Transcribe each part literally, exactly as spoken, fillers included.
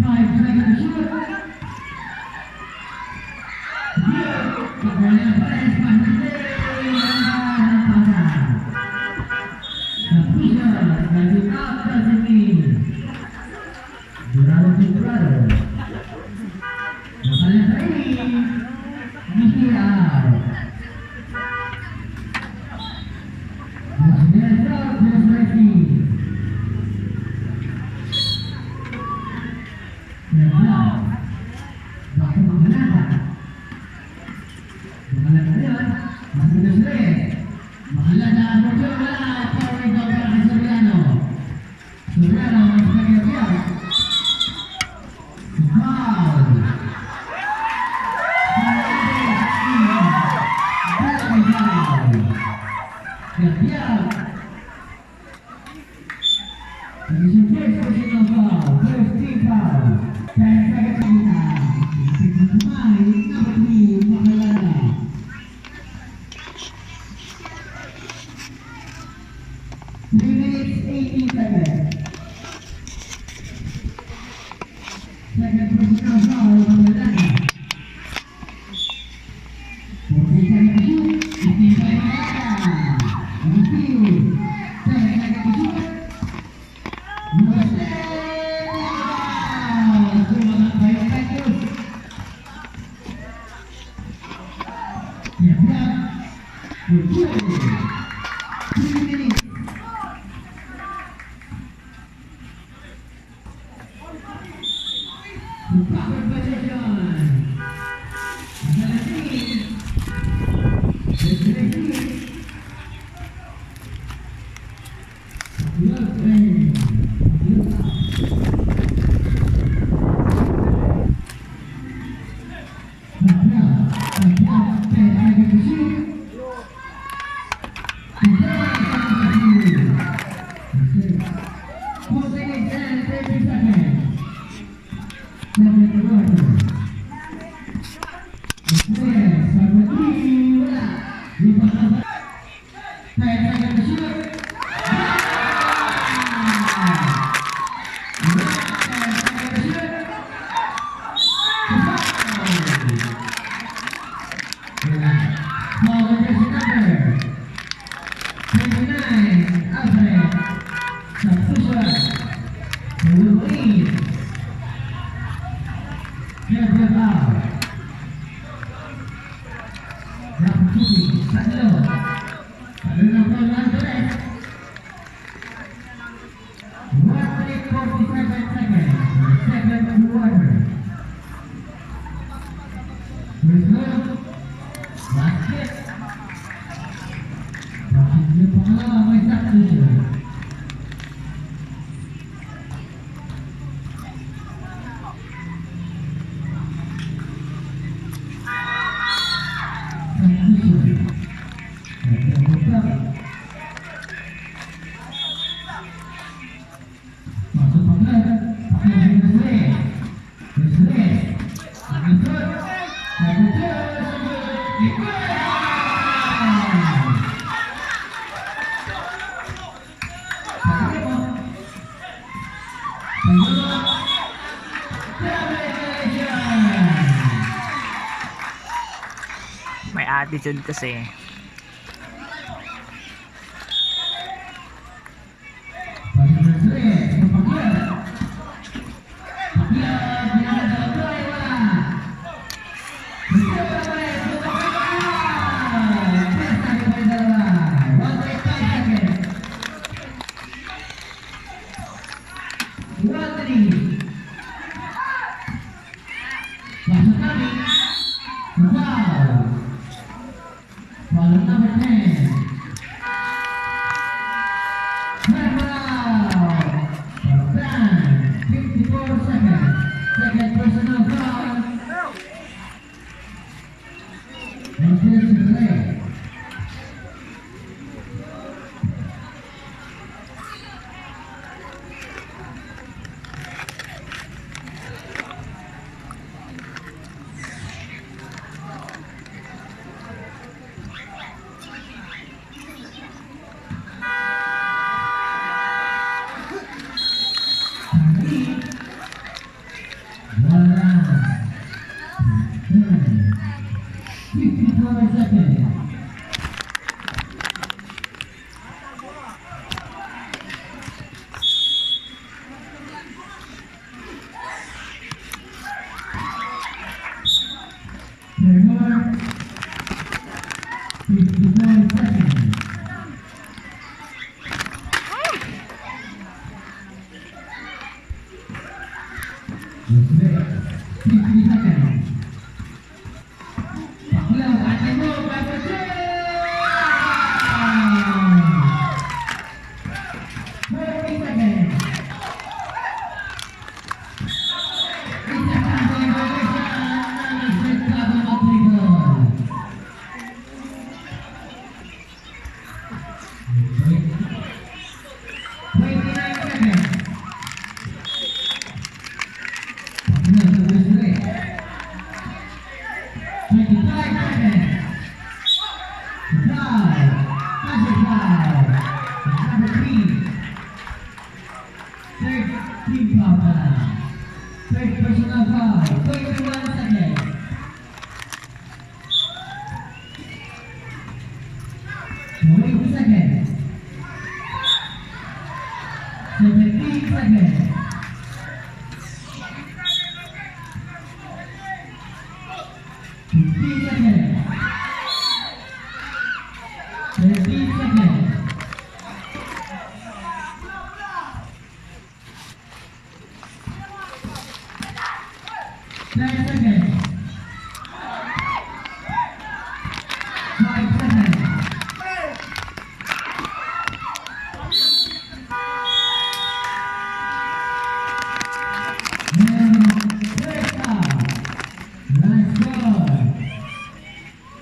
Five seconds to shoot. Durado, Durado. Makalagay. Mihia. Dos Mesa, dos Resi. Kaya, baka makalata. Makalata yan. Mas dos Resi. Makalata, Arnold, wala. Foul rebound para kay Soriano. Soriano, mas kaya. Foul. Foul. Kaya. First personal foul. First team foul. Ten seconds. Number three, Makalata. Three minutes, eighteen seconds. Second personal foul, Makalata. Fourteen seconds to shoot. Fifteen seconds to shoot. Number three, ten seconds to shoot. Number ten, Makalata. Kumagat tayo, Titus. One minute forty-seven seconds. Second quarter. First look. Basket. Basket niya pa ka lang, may shot na siya. Transition. Nagkakita. May attitude kasi. Foul number ten. Time out. Fifty-four seconds. Second personal foul. Fifty-four seconds. Fifty-four seconds. Fifty seconds. Forty seconds. Twenty-nine seconds. Twenty-five seconds. Foul. Magic foul. Number three. Third team foul pala. Third personal foul. Twenty-one seconds. Twenty seconds. Seventeen seconds. Fifteen seconds. Thirteen seconds. Ten seconds. Five seconds. And first half. Nice score.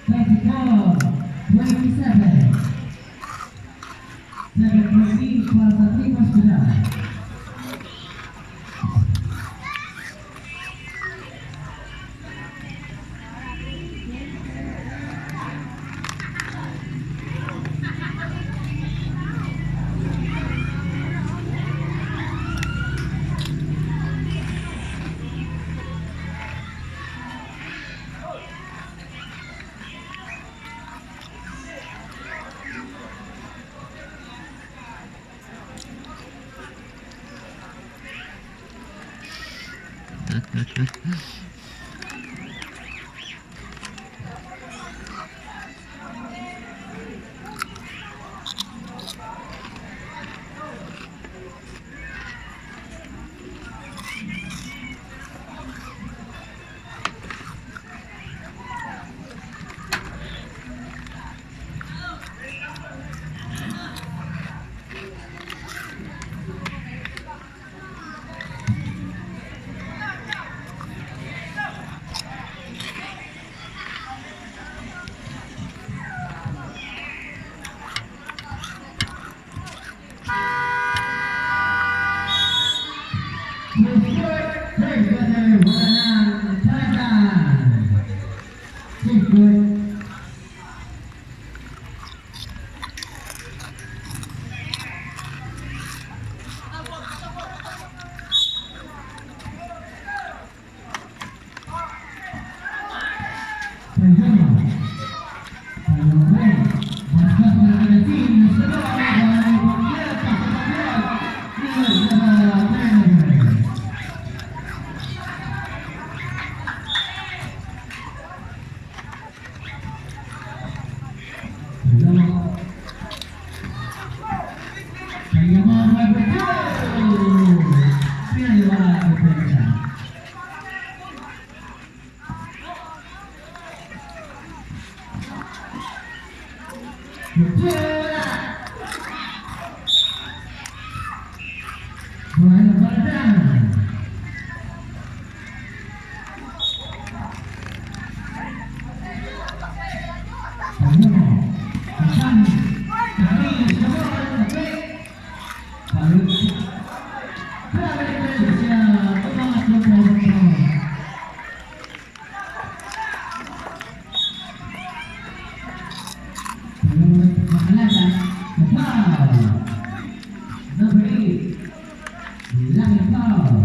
Twenty-four twenty-seven. Seven point lead para sa Team Hospital. Number eight, Langit Pao.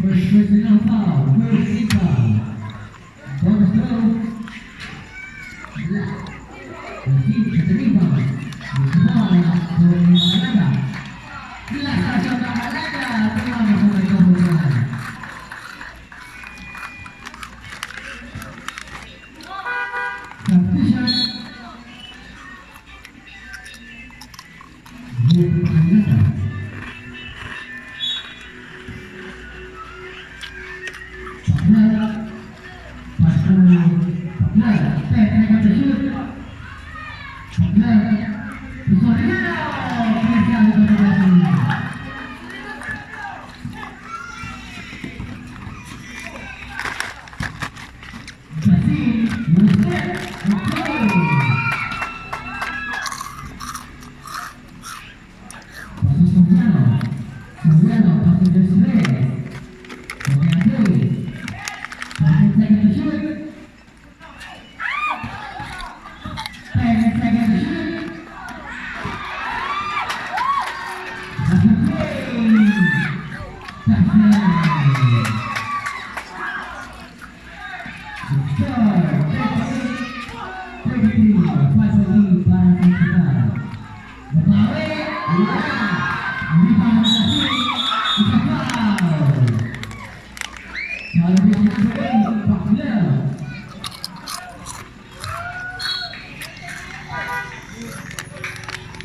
First personal foul, first team foul. Bonus throw. Wala. Receive sa rebound. Bola sa Malaga. Wala sa Malaga. Tumama sa may kabutan. Substitution.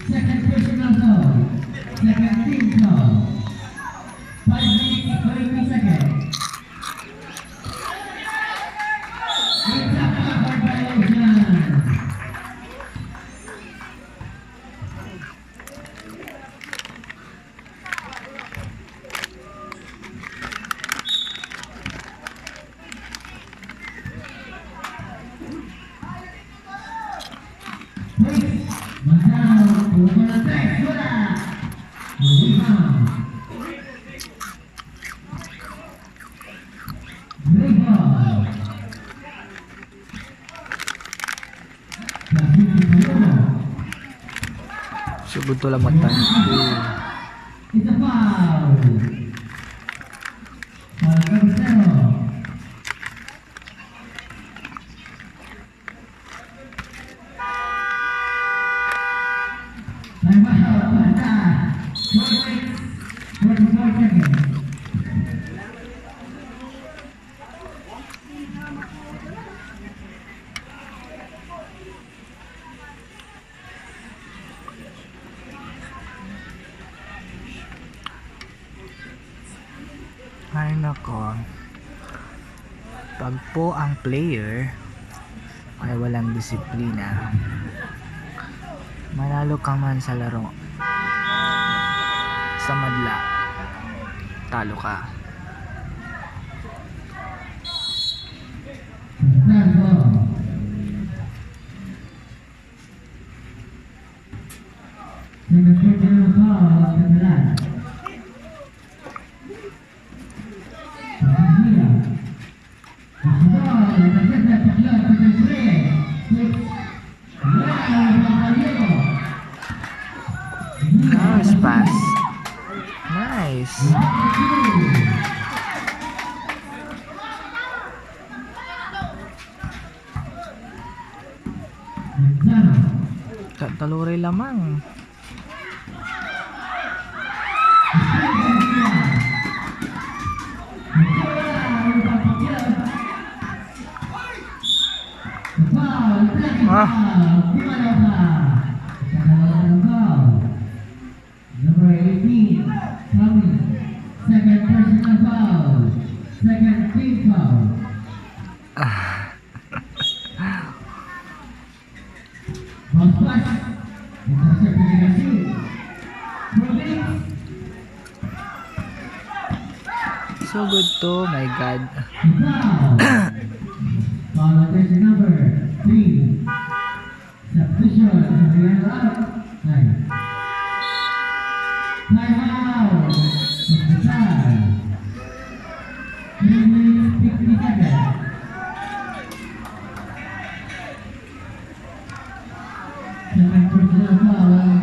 Second personal foul. Second team foul. Five minutes, thirty seconds. It's a foul violation. Sugod to lamet tan. It's a foul. Foul number zero. Time out, time out. Four minutes, forty-four seconds. Ay, nako. Pag po ang player ay walang disiplina, manalo ka man sa laro, sa madla, talo ka. Nice pass. Nice. Tataloray lamang. Ah. Number eighteen, Tommy. Second personal foul. Second team foul. Ah. Bounce pass. Intercept ni Gassi. Rubin. So good to, my God. Foul. Uh, jersey number three. Substitution, Adriano out. Ay. Time out. Extra time. Three minutes, fifty seconds. Second personal foul.